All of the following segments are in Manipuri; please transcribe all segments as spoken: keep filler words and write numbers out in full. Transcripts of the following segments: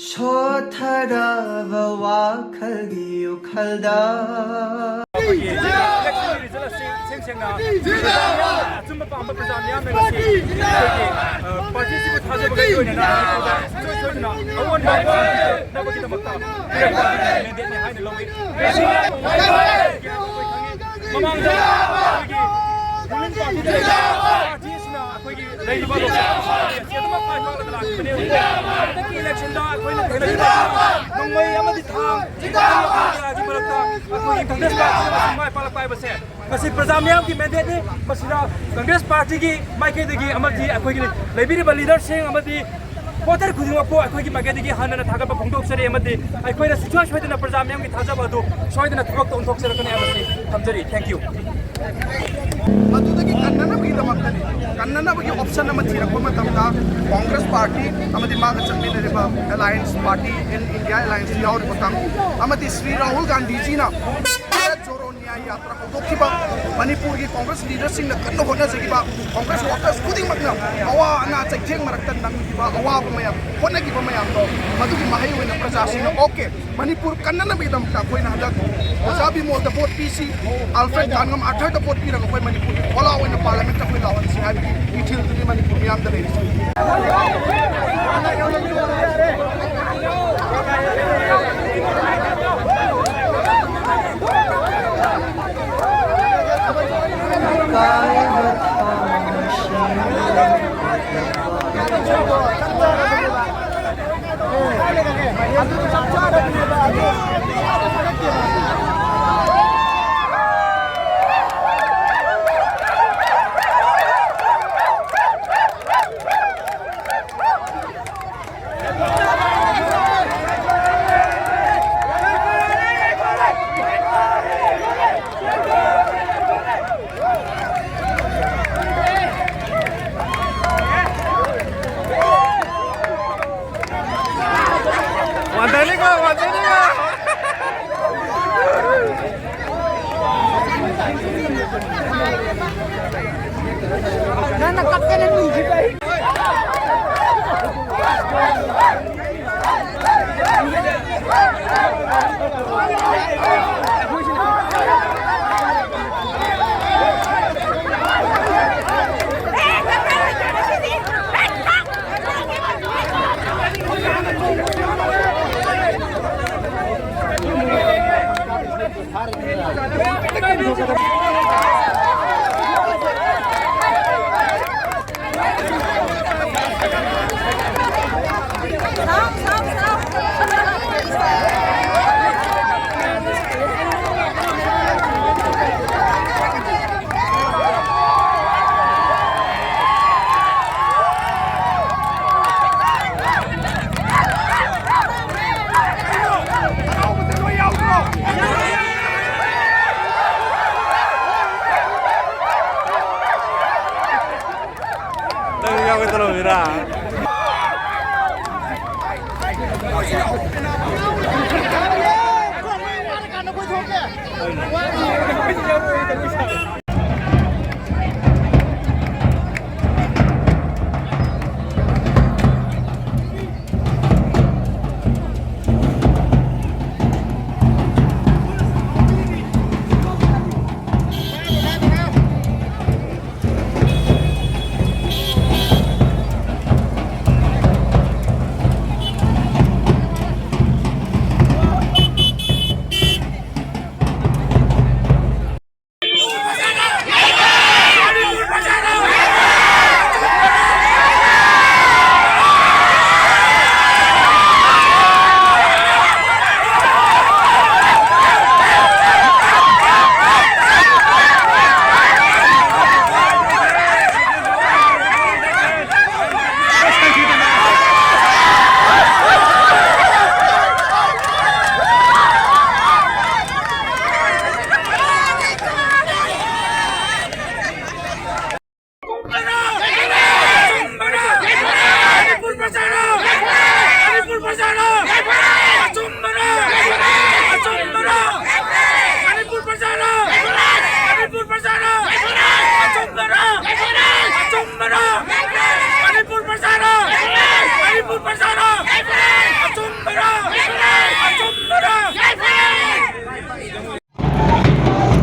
ꯁꯣꯊꯔꯕ ꯋꯥꯈꯜꯒꯤ ꯎꯈꯜꯗ ꯑꯩꯈꯣꯏꯒꯤ ꯏꯂꯦꯛꯁꯟꯒꯤ ꯔꯤꯖꯜ ꯑꯁꯤ ꯏꯁꯦꯡ ꯁꯦꯡꯅ ꯄ꯭ꯔꯖꯥ ꯃꯤꯌꯥꯝꯅ, ꯑꯆꯨꯝꯕ ꯄꯥꯝꯕ ꯄ꯭ꯔꯖꯥ ꯃꯤꯌꯥꯝꯅ ꯉꯁꯤ ꯑꯩꯈꯣꯏꯒꯤ, ꯑ, ꯄꯥꯔꯇꯤꯁꯤꯕꯨ ꯊꯥꯖꯕꯒ ꯂꯣꯏꯅꯅ ꯏꯁꯣꯏ ꯁꯣꯏꯗꯅ ꯑꯑꯣꯟꯕ ꯑꯃ ꯄꯨꯔꯛꯅꯕꯒꯤꯗꯃꯛꯇ ꯄꯤꯔꯛꯄ ꯑꯗꯨꯒꯤ ꯃꯦꯟꯗꯦꯠꯅꯤ ꯍꯥꯏꯅ ꯂꯧꯏ꯫ ꯃꯃꯥꯡꯗ ꯑꯩꯈꯣꯏꯒꯤ ꯔꯨꯂꯤꯡ ꯄꯥꯔꯇꯤꯗ ꯂꯩꯕ ꯄꯥꯔꯇꯤ ꯑꯁꯤꯅ ꯑꯩꯈꯣꯏꯒꯤ ꯂꯩꯔꯤꯕ ꯂꯣꯛꯁꯚꯥ ꯑꯁꯤ ꯑꯗꯨꯃꯛ ꯃꯥꯏ ꯄꯥꯛꯂꯒ ꯂꯥꯛꯈꯤꯕꯅꯤ꯫ ꯍꯟꯗꯛꯀꯤ ꯏꯂꯦꯛꯁꯟꯗ ꯑꯩꯈꯣꯏꯅ ꯊꯦꯡꯅꯈꯤꯕ ꯅꯣꯡꯃꯩ ꯑꯃꯗꯤ ꯊꯥꯡ ꯀꯌꯥꯒꯤ ꯃꯔꯛꯇ ꯑꯩꯈꯣꯏꯒꯤ ꯀꯪꯒ꯭ꯔꯦꯁ ꯄꯥꯔꯇꯤꯅ ꯃꯁꯤ ꯃꯥꯏ ꯄꯥꯛꯂꯛꯄ ꯍꯥꯏꯕꯁꯦ ꯃꯁꯤ ꯄ꯭ꯔꯖꯥ ꯃꯤꯌꯥꯝꯒꯤ ꯃꯦꯟꯗꯦꯠꯅꯤ꯫ ꯃꯁꯤꯗ ꯀꯪꯒ꯭ꯔꯦꯁ ꯄꯥꯔꯇꯤꯒꯤ ꯃꯥꯏꯀꯩꯗꯒꯤ ꯑꯃꯗꯤ ꯑꯩꯈꯣꯏꯒꯤ ꯂꯩꯕꯤꯔꯤꯕ ꯂꯤꯗꯔꯁꯤꯡ ꯑꯃꯗꯤ ꯚꯣꯇꯔ ꯈꯨꯗꯤꯡꯃꯛꯄꯨ ꯑꯩꯈꯣꯏꯒꯤ ꯃꯥꯏꯀꯩꯗꯒꯤ ꯍꯟꯅ ꯊꯥꯒꯠꯄ ꯐꯣꯡꯗꯣꯛꯆꯔꯤ ꯑꯃꯗꯤ ꯑꯩꯈꯣꯏꯅ ꯁꯨꯡꯁꯣꯏ ꯁꯣꯏꯗꯅ ꯄ꯭ꯔꯖꯥ ꯃꯤꯌꯥꯝꯒꯤ ꯊꯥꯖꯕ ꯑꯗꯨ ꯁꯣꯏꯗꯅ ꯊꯕꯛꯇ ꯑꯣꯟꯊꯣꯛꯆꯔꯛꯀꯅꯤ ꯍꯥꯏꯕꯁꯤ ꯊꯝꯖꯔꯤ꯫ Thank you꯫ ꯃꯗꯨꯗꯒꯤ ꯀꯟꯅꯅꯕꯒꯤꯗꯃꯛꯇꯅꯤ꯫ ꯀꯟꯅꯅꯕꯒꯤ ꯑꯣꯞꯁꯟ ꯑꯃ ꯊꯤꯔꯛꯄ ꯃꯇꯝꯗ ꯀꯣꯡꯒ꯭ꯔꯦꯁ ꯄꯥꯔꯇꯤ ꯑꯃꯗꯤ ꯃꯥꯒ ꯆꯠꯃꯤꯟꯅꯔꯤꯕ ꯑꯦꯂꯥꯌꯟꯁ ꯄꯥꯔꯇꯤ, ꯏꯟ ꯏꯟꯗꯤꯌꯥ ꯑꯦꯂꯥꯌꯟꯁꯇ ꯌꯥꯎꯔꯤꯕ ꯀꯥꯡꯕꯨ ꯑꯃꯗꯤ ꯁ꯭ꯔꯤ ꯔꯥꯍꯨꯜ ꯒꯥꯟꯙꯤꯖꯤꯅ ꯚꯥꯔꯠ ꯖꯣꯔꯣ ꯅ꯭ꯌꯥꯌ ꯌꯥꯇ꯭ꯔꯥ ꯍꯧꯗꯣꯛꯈꯤꯕ, ꯃꯅꯤꯄꯨꯔꯒꯤ ꯀꯣꯡꯒ꯭ꯔꯦꯁ ꯂꯤꯗꯔꯁꯤꯡꯅ ꯀꯟꯅ ꯍꯣꯠꯅꯖꯈꯤꯕ, ꯀꯣꯡꯒ꯭ꯔꯦꯁ ꯋꯥꯔꯀꯔꯁ ꯈꯨꯗꯤꯡꯃꯛꯅ ꯑꯋꯥ ꯑꯅꯥ ꯆꯩꯊꯦꯡ ꯃꯔꯛꯇ ꯅꯪꯈꯤꯕ ꯑꯋꯥꯕ ꯃꯌꯥꯝ, ꯍꯣꯠꯅꯈꯤꯕ ꯃꯌꯥꯝꯗꯣ, ꯃꯗꯨꯒꯤ ꯃꯍꯩ ꯑꯣꯏꯅ ꯄ꯭ꯔꯖꯥꯁꯤꯡꯅ ꯑꯣꯀꯦ, ꯃꯅꯤꯄꯨꯔ ꯀꯟꯅꯅꯕꯒꯤꯗꯃꯛꯇ ꯑꯩꯈꯣꯏꯅ ꯍꯟꯗꯛ ꯑꯣꯖꯥ ꯕꯤꯃꯣꯜꯗ ꯚꯣꯠ ꯄꯤꯁꯤ, ꯑꯜꯐ꯭ꯔꯦꯗ ꯙꯥꯟꯒꯝ ꯑꯥꯔꯊꯔꯗ ꯚꯣꯠ ꯄꯤꯔꯒ ꯑꯩꯈꯣꯏ ꯃꯅꯤꯄꯨꯔꯒꯤ ꯈꯣꯜꯂꯥꯎ ꯑꯣꯏꯅ ꯄꯥꯔꯂꯤꯌꯥꯃꯦꯟꯠꯇ ꯑꯩꯈꯣꯏ ꯂꯥꯎꯍꯟꯁꯤ ꯍꯥꯏꯕꯒꯤ ꯏꯊꯤꯜꯗꯨꯅꯤ ꯃꯅꯤꯄꯨꯔ ꯃꯤꯌꯥꯝꯗ ꯂꯩꯔꯤꯁꯤ꯫ ꯅꯪꯅ ꯀꯞꯇꯅ ꯅꯨꯡꯁꯤꯕ ꯑꯩ꯫ ꯅꯪ ꯌꯥꯎꯒꯦ ꯇꯧꯔꯝꯃꯤꯔꯥ?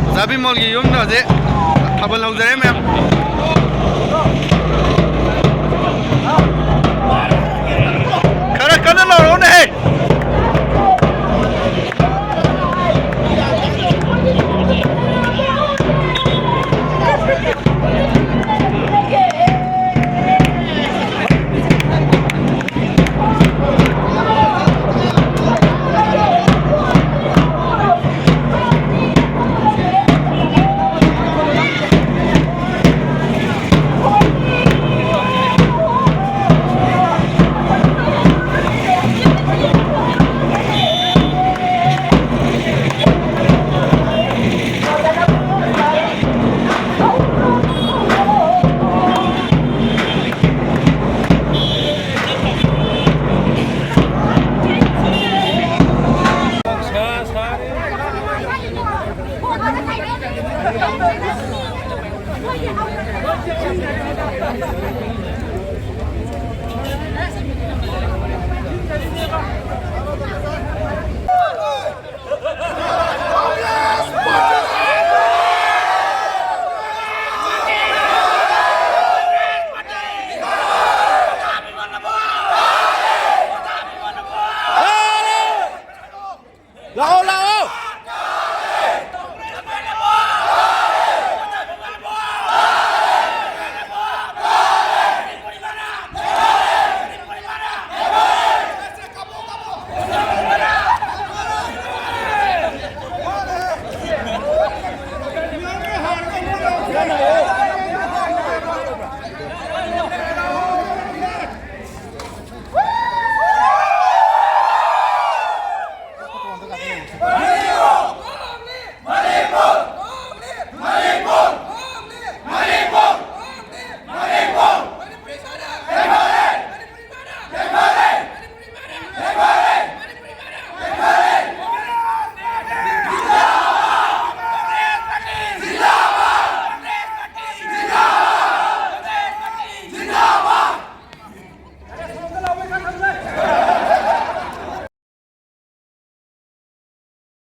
ꯑꯣꯖꯥ ꯕꯤꯃꯣꯜꯒꯤ ꯌꯨꯝꯗ ꯍꯧꯖꯤꯛ ꯊꯥꯕꯜ ꯍꯧꯖꯔꯦ ꯃꯌꯥꯝ꯫ ꯈꯔ ꯀꯟꯅ ꯂꯥꯎꯔꯛꯎꯅꯦꯍꯦ꯫ ꯂꯥꯛꯑꯣ, ꯂꯥꯛꯑꯣ꯫